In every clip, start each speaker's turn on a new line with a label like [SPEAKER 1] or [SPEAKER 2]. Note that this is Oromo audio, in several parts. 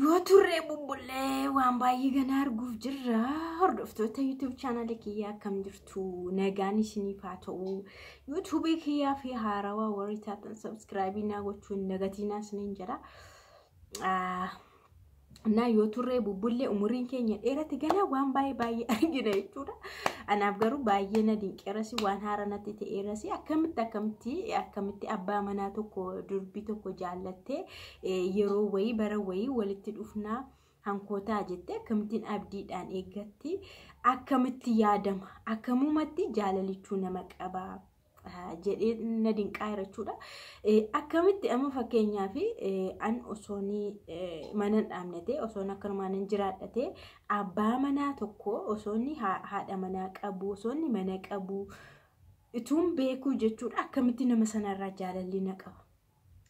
[SPEAKER 1] Yoo turree bubbullee waan baay'ee gana arguuf jirra. Hordoftoota YouTube chaanalii kiyyaa, akkam jirtu? Nagaan isiniif haa ta'u. YouTube kiyyaa fi haarawaa warri taatan subscribe naa gochuun nagatiinaa isiniin jedha. Na yoo turree bubbullee, umuriin keenya dheerate, gana waan baay'ee baay'ee argina jechuudha. Anaaf garuu baay'ee na dinqeerasi, waan haara natti ta'eerasi. Akkamitti abbaa manaa tokko, durbii tokko jaallattee, yeroo wayii bara wayii walitti dhufnaa hankootaa jettee akkamittiin abdiidhaan eeggatti? Akkamitti yaadama? Akkamumatti jaalalichuu nama qabaa jedhee na dinqaa jechuudha. Akkamitti amma fakkeenyaaf an osoon mana hin dhaabne ta'e, osoon akkanumaan hin jiraadha ta'e, abbaa manaa tokko osoon haadha manaa qabu, osoon mana qabu ituun beekuu jechuudha, akkamitti nama sanarraa jaalalli na qaba?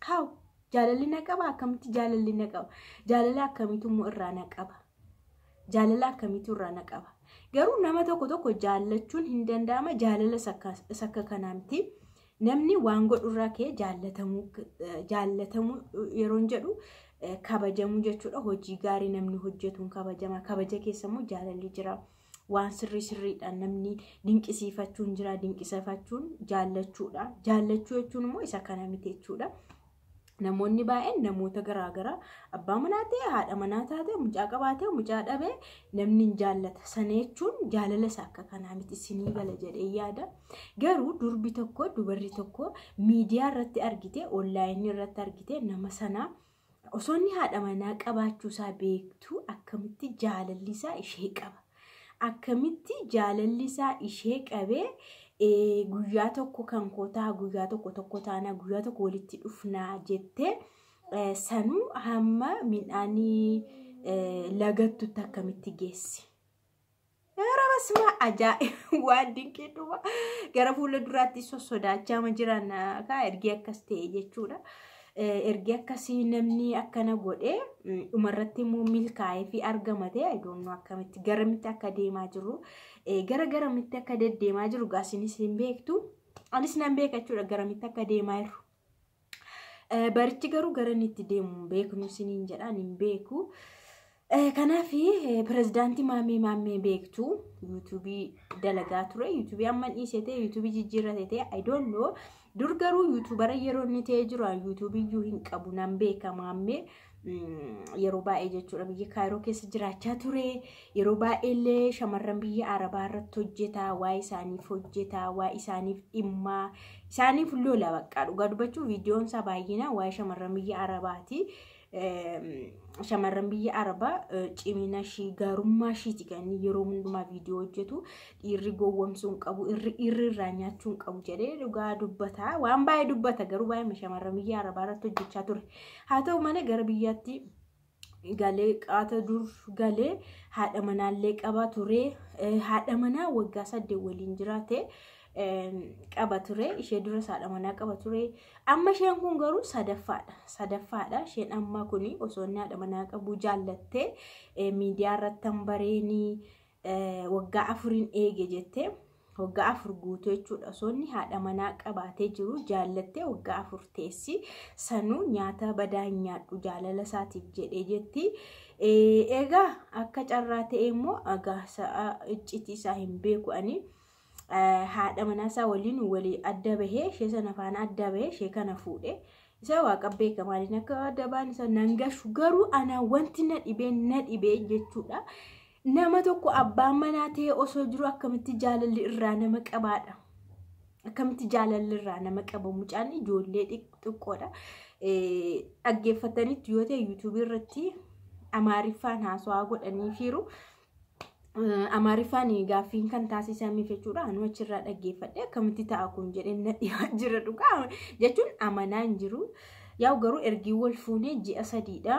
[SPEAKER 1] Haa, jaalalli na qaba, akkamitti jaalalli na qaba? Jaalala akkamiitu immoo irraa na qaba? Jaalala akkamiitu irraa na qaba? Garuu nama tokko tokko jaallachuun hin danda'ama, jaalala isa akka kanaa miti. Namni waan godhurraa ka'ee jaallatamuu yeroo jedhu kabajamuu jechuudha. Hojii gaarii namni hojjetuun kabajama. Kabaja keessa immoo jaalalli jira. Waan sirrii sirriidhaan namni dinqisiifachuun jira. Dinqisiifachuun jaallachuudha. Jaallachuu jechuun immoo isa kana miti jechuudha. Namoonni baay'een namoota garaagaraa, abbaa manaa ta'e, haadha manaa taate, mucaa qabaatee, mucaa dhabee, namni hin jaallata. Sana jechuun jaalala isa akka kanaa miti, isinii gala jedhee yaada. Garuu durbi tokko, dubarri tokko miidiyaa irratti argite, online irratti argite, nama sanaa osoo inni haadha manaa qabaachuusaa beektu akkamitti jaalalli isaa ishee qaba? Akkamitti jaalalli isaa ishee qabee, guyyaa tokko kan koo ta'a, guyyaa tokko tokko taanaa, guyyaa tokko walitti dhufnaa jettee, sanuu hamma midhaanii lagattutti akkamitti geessi? Rabasuma ajaa'iba, waan dinqiidhuma. Gara fuula duraatti sossodaachaa jiran kaa ergi akkas ta'e jechuudha. Ergi akkasii namni akkana godhee dhumarratti immoo milkaa'ee fi argama ta'e, ayidoonnoo akkamitti garamitti akka deemaa jiru, gara garamitti akka deddeemaa jiru gaasinis hin beektu. Anis nan beeka jechuudha garamitti akka deemaa jiru. Barichi garuu gara inni itti deemu beeknu isiniin jedhaan hin beeku. Kanaaf pirezidaantii Maammee beektu, YouTube dalagaa ture. YouTube amma dhiisee ta'e, YouTube jijjiirrate ta'e, I don't know. Dur garuu YouTubera yeroo inni ta'ee jiru YouTube iyyuu hin qabu, nan beeka. Maammee yeroo baay'ee jechuudha biyya Kaayiroo keessa jiraachaa ture. Yeroo baay'ee illee shamarran biyya Arabaa irratti hojjeta, waa'ee isaaniif hojjeta, waa'ee isaaniif dhimmaa, isaaniif lola. Bakka dhugaa dubbachuu viidiyoon isaa baay'inaan waa'ee shamarran biyya Arabaati. Shamarran biyya Arabaa cimina ishii, gaarummaa ishiiti kan inni yeroo hundumaa viidiyoo hojjetu. Dhiirri gowwomsuu hin qabu, dhiirri irraa nyaachuu hin qabu jedhee dhugaa dubbata. Waan baay'ee dubbata, garuu baay'ee shamarran biyya Arabaa irratti hojjechaa ture. Haa ta'u malee gara biyyaatti galee, qaata dur galee haadha manaallee qaba ture. Haadha manaa waggaa 8 waliin jiraate qaba ture. Ishee duras haadha manaa qaba ture. Amma isheen kun garuu sadaffaadha. Sadaffaadha. Isheen amma kuni osoo inni haadha manaa qabu jaallattee, miidiyaa irratti hambareenii waggaa 4n eege jettee, waggaa 4 guutuu jechuudha. Osoo inni haadha manaa qabaatee jiru jaallattee waggaa 4 teessi. Sanuu nyaata badaa hin nyaadhu jaalala isaatiif jedhee jetti. Egaa akka carraa ta'e immoo egaa sa'a iccitii isaa hin beeku ani. Haadha manaa isaa waliin walii adda bahee, ishee sana faana adda bahee, ishee kana fuudhe. Isa waaqa beeka maaliin akka adda ba'an isa nan gashu. Garuu ana wanti na dhibee jechuudha. Nama tokko abbaan manaa ta'e osoo jiru akkamitti jaalalli irraa nama qabaadha? Akkamitti jaalalli irraa nama qaba? Mucaan ijoollee xiqqoodha. Dhaggeeffatanitti yoo ta'e, YouTube irratti Amaariffaan haasawaa godhanii fiiru. Amaariffaan gaaffiin kan taasisamiif jechuudha. Anu achirraa dhaggeeffadhe, akkamitti ta'a kun jedhee na dhiyaa jira, dhugaa jechuun amanaa hin jiru. Yaa'u garuu ergii wal fuunee ji'a 3dha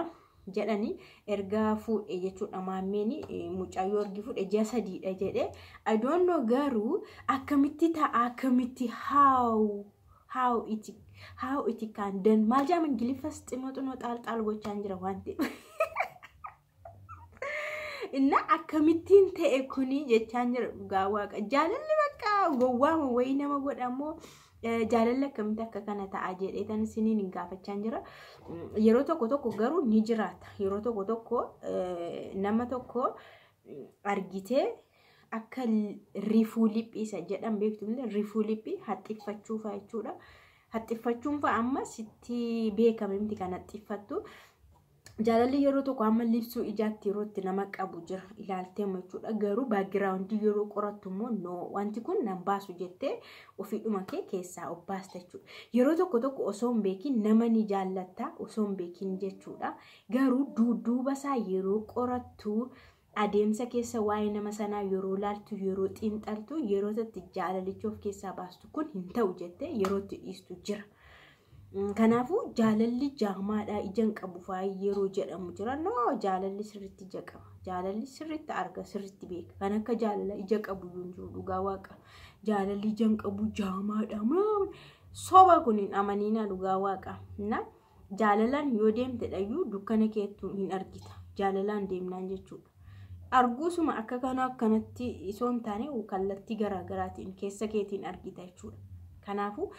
[SPEAKER 1] jedhanii, erga fuudhe jechuudha maammeen mucayyoo, ergi fuudhe ji'a 3dha jedhe. I don't know, garuu akkamitti ta'a? Akkamitti how it can done? Maal jedhama, Ingiliffas xinnoo xinnoo xaal xaal gochaa jira waan ta'eef. Inna akkamittiin ta'e kuni jechaan jira dhugaa waaqa. Jaalalli bakka gowwaama wayii nama godhamoo Jaalalli akkamitti akka kana ta'a jedhee tan isiniin hin gaafachaa jira. Yeroo tokko tokko garuu ni jiraata. Yeroo tokko tokko nama tokko argitee akka rifuu liphii isa jedhan beektu malee rifuu liphii haxxiffachuu fa'a jechuudha. Haxxiffachuun fa'a amma sitti beekame miti kan haxxiffattu. Jaalalli yeroo tokko amma libsuu ijaatti yeroo itti nama qabu jira ilaaltee jechuudha. Garuu background yeroo qorattu immoo no wanti kun nan baasu jettee ofiidhuma kee keessaa of baasta jechuudha. Yeroo tokko tokko osoo hin beekin nama ni jaallatta osoo hin beekin jechuudha. Garuu dudduuba isaa yeroo qorattu adeemsa keessa waa'ee nama sanaa yeroo laaltu yeroo xiinxaltu yeroo itti jaalalicha of keessaa baastu kun hin ta'u jettee yeroo itti dhiistu jira. Kanaafuu jaalalli jaamaadha ija hin qabu fa'aa yeroo jedhamu jira. No jaalalli sirriitti ija qaba. Jaalalli sirriitti arga sirriitti beeka. Kan akka jaalala ija qabu hin jiru dhugaa waaqa. Jaalalli ija hin qabu jaamaadha. Soba kun hin amaniina dhugaa waaqa. Jaalalaan yoo deemte dhayyuu dukkana keettu hin argita. Jaalalaan deemnaan jechuudha. Arguusuma akka kana akkanatti osoo hin taane kallattii garaagaraatiin keessa keetiin argita jechuudha. Kanaafuu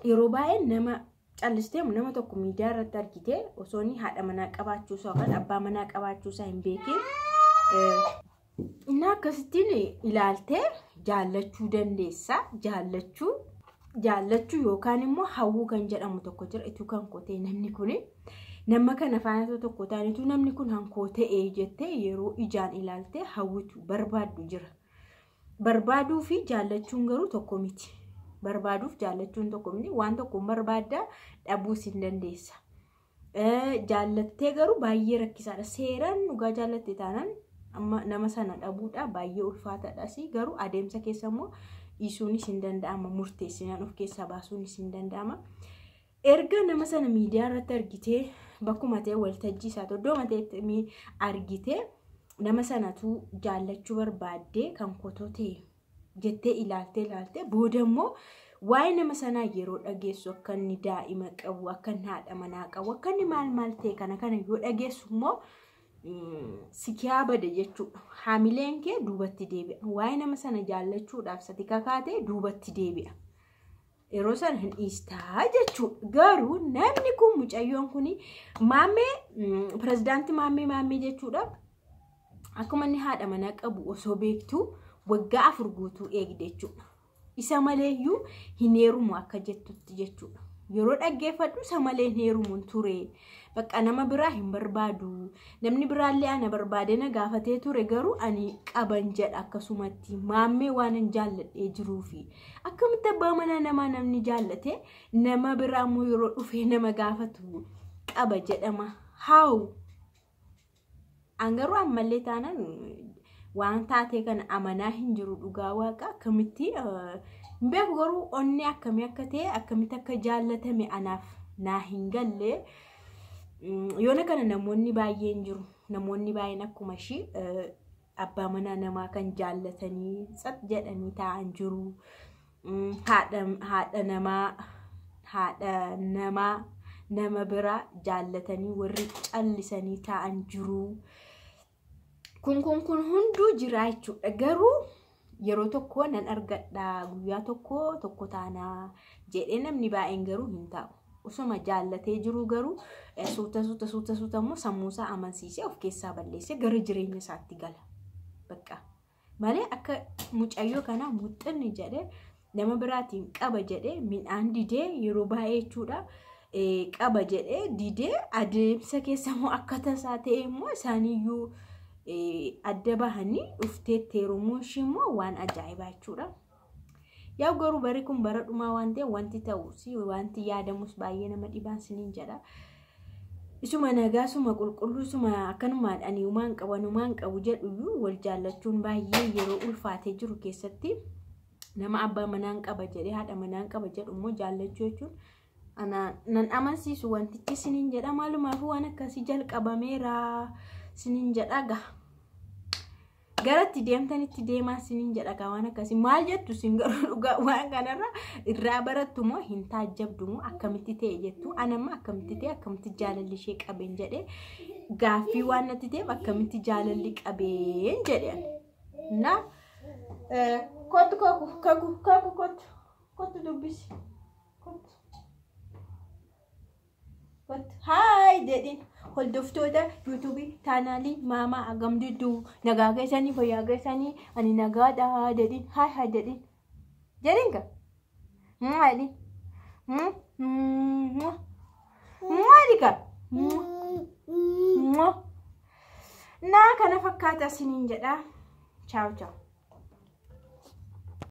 [SPEAKER 1] yeroo baay'ee nama callistee nama tokko miidiyaa irratti argitee osoo inni haadha manaa qabaachuusaa yookaan abbaa manaa qabaachuusaa hin beekin inni akkasittiin ilaaltee jaallachuu dandeessa. Jaallachuu yookaan immoo hawwuu kan jedhamu tokko jira. Ituu kan kotee namni kuni nama kana faana tokko ta'anitu namni kun hankoo ta'ee jettee yeroo ijaan ilaaltee hawwitu barbaaddu jira. Barbaaduu fi jaallachuun garuu tokko miti. Barbaaduuf jaallachuun tokko miti. Waan tokko barbaaddaa dhabuus hin dandeessa. Jaallattee garuu baay'ee rakkisaadha. Seeraan dhugaa jaallatte taanaan amma nama sana dhabuudha baay'ee ulfaataadhas. Garuu adeemsa keessa immoo dhiisuunis hin danda'ama. Murteessinaan of keessaa baasuunis hin danda'ama. Erga nama sana miidiyaa irratti argitee bakkuma ta'e waltajjii isaa iddoo ta'e argitee nama sanatu jaallachuu barbaaddee kan kotoo ta'e jettee ilaaltee booda immoo waa'ee nama sanaa yeroo dhageessu akka inni daa'ima qabu akka inni haadha manaa qabu akka inni maal maal ta'e kana kana yoo dhageessu immoo sikiyaa bade jechuudha. Haamileen kee duubatti deebi'a. Waa'ee nama sana jaallachuudhaaf sati kakaatee duubatti deebi'a. Yeroo sana hin dhiistaa jechuudha. Garuu namni kun mucayyoon kun maammee pirezidaantii maammee jechuudha. Akkuma inni haadha manaa qabu osoo beektu waggaa 4 guutuu eegde jechuudha. Isa maleeyyuu hin heerumu akka jettutti jechuudha. Yeroo dhaggeeffadhu isa malee hin heerumu ture. Bakka nama biraa hin barbaadu. Namni biraallee ana barbaade na gaafatee ture garuu ani qaban jedha akkasumatti maammee waan hin jaalladhee jiruufi. Akkamitti abbaa manaa namaa namni jaallate nama biraa immoo yeroo dhufee nama gaafatu qaba jedhama. Haawu! An garuu ammallee taanaan waan taatee kana amanaa hin jiru dhugaa waaqa akkamitti hin beeku garuu onni akkamii akka ta'e akkamitti akka jaallatame anaaf naa hin galle. Yoona kana namoonni baay'een jiru. Namoonni baay'een akkuma ishii abbaa manaa namaa kan jaallatanii tsat jedhanii taa'an jiru. Haadha namaa nama biraa jaallatanii warri callisanii taa'an jiru. Kun hunduu jira jechuudha. Garuu yeroo tokko nan argadha guyyaa tokko tokko taanaa jedhee namni baay'een garuu hin taa'u. Osuma jaallatee jiru garuu suuta suuta immoo sammuusaa amansiisee of keessaa balleessee gara jireenya isaatti gala. Bakka malee akka mucayyoo kanaa muxxinni jedhee nama biraatiin qaba jedhee midhaan didee yeroo baay'ee jechuudha. Qaba jedhee didee adeemsa keessa immoo akka tasaa ta'e immoo isaaniyyuu adda bahanii dhuftee heerumuun ishii immoo waan ajaa'ibaa jechuudha. Yaa garuu barri kun bara dhumaa waan ta'eef wanti ta'us wanti yaadamus baay'ee nama dhibaan siniin jedha. Isuma nagaa suma qulqulluu suma akkanumaan ani uumaan qabu anumaan qabu jedhuyyuu wal jaallachuun baay'ee yeroo ulfaatee jiru keessatti nama abbaa manaan qaba jedhee haadha manaan qaba jedhu immoo jaallachuu jechuun ana nan amansiisu wantichi siniin jedha. Maalumaafuu waan akkasii jalqabameera siniin jedha gaha. Garatti deemtanitti deemaa siniin jedha gaa waan akkasii maal jettu sin garuu dhugaa waan kanarra irraa barattu moo hin taajjabdu moo akkamitti ta'e jettu anamma akkamitti ta'e akkamitti jaalalli ishee qabeen jedhee gaaffii waan natti ta'eef akkamitti jaalalli qabeen jedhe na Kottu kaku kaku kaku kottu kottu dubbisi kottu kottu haay jedhin hordoftoota yuutuubii chaanaalii maamaa agam didduu nagaa keessanii fayyaa keessanii ani nagaadha jedhin haay haay jedhin jedhin ka jedhin jedhi ka naa kana fakkaata isiniin jedha chaaw chaaw.